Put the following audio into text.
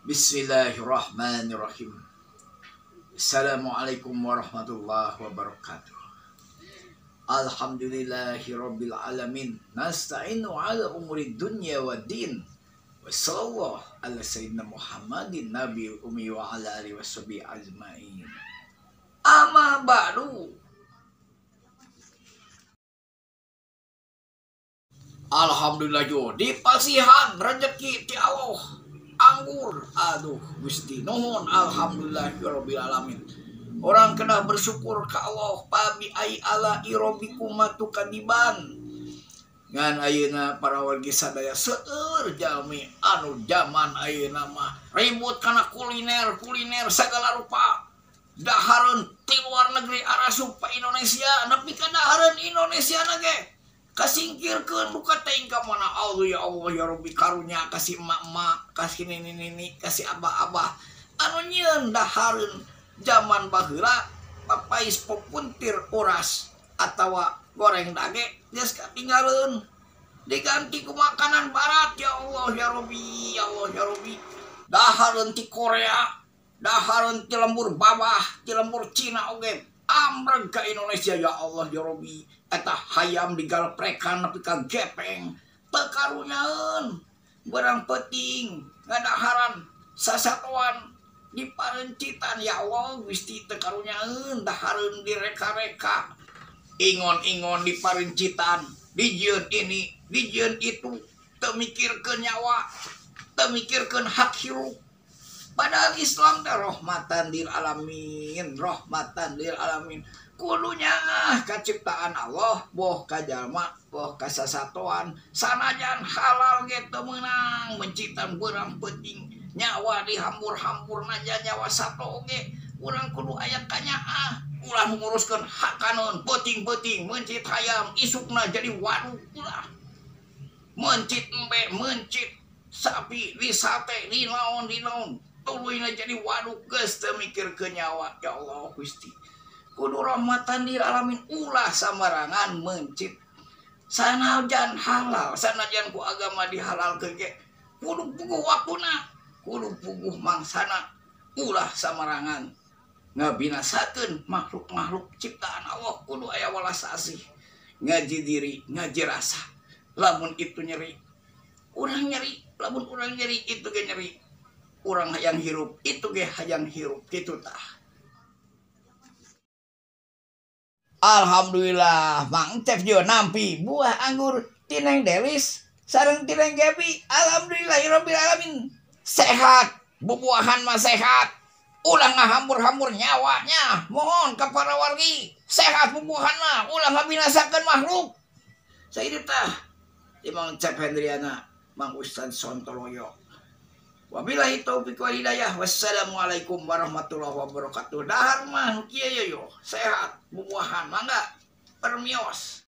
Bismillahirrahmanirrahim. Assalamualaikum warahmatullahi wabarakatuh. Alhamdulillahirabbil alamin. Nasta'inu ala umuri dunya waddin. Wa sallallahu ala sayyidina Muhammadin nabiyil ummi wa ala alihi washabihi ajmain. Amma ba'du. Alhamdulillah yo dipasihan rezeki ti Allah. Anggur, aduh Gusti nuhun, alhamdulillahirabbil alamin. Orang kena bersyukur ka Allah, pabi ai ala irobikum matukadiban. Ngan ayeuna para wargi sadaya seueur jalmi anu zaman ayeuna mah ribut kana kuliner-kuliner sagala rupa. Dahareun ti luar negeri arasup ka Indonesia, nepi ka dahareun Indonesia na ge. Kasingkirkeun buka teuing ka mana Allah ya Allah ya Rabbi karunya kasih emak-emak, kasih nini-nini, kasih abah-abah anu nyieun dahareun zaman baheula papais popuntir uras atawa goreng dage geus katinggaleun diganti ku makanan barat ya Allah ya Rabbi ya Allah ya Rabbi dahareun ti Korea, dahareun ti lembur babah, ti lembur Cina oge amreg ka Indonesia ya Allah ya Rabbi. Eta hayam digalprekan nepi ka gepeng teu karunyaeun barang peuting ngadaharan sasatoan diparencitan ya Allah Gusti teu karunyaeun dahareun direka-reka ingon-ingon diparencitan dijieun ini dijieun itu teu mikirkeun nyawa teu mikirkeun hak hirup. Padahal Islam teh rahmatan lil alamin, rahmatan lil alamin. Kudunya kaciptaan Allah, boh ka jalma, boh ka sasatoan, sanajan halal ge teu meunang mencitan beurang peuting, nyawa dihambur-hambur najan nyawa sato oge, urang kudu aya kanyaah, ulah nguruskeun hakaneun peuting-peuting mencit hayam isukna jadi waduk ulah. Mencit embe, mencit sapi, di sate, di naon, di naon. Tuluyna jadi waduk geus teu mikirkeun nyawa ya Allah Gusti. Kudu rahmatan lil alamin ulah samarangan mencit. Sanajan halal, sanajan ku agama dihalalkeun ge kudu puguh waktuna, kudu puguh mangsana, ulah samarangan ngabinasakeun makhluk-makhluk ciptaan Allah kudu aya welas asih. Ngaji diri, ngaji rasa. Lamun itu nyeri, urang nyeri, lamun urang nyeri itu ge nyeri. Urang hayang hirup, itu ge hayang hirup kitu tah. Alhamdulillah, Mang Cep yo nampi buah anggur tineng Delis sareng tineng Gaby. Alhamdulillahirabbil alamin. Sehat, bubuahan mah sehat. Ulah ngahambur-hambur nyawanya. Mohon ka para wargi, sehat bubuahan mah, ulah ngabinasakeun makhluk. Sakitu tah. Di Mang Cep Hendriana, Mang Ustad Sontoloyo. Wabillahi taufiq wal hidayah. Wassalamualaikum warahmatullahi wabarakatuh. Dahar mah nu kieu yo, sehat bubuahan mangga permios.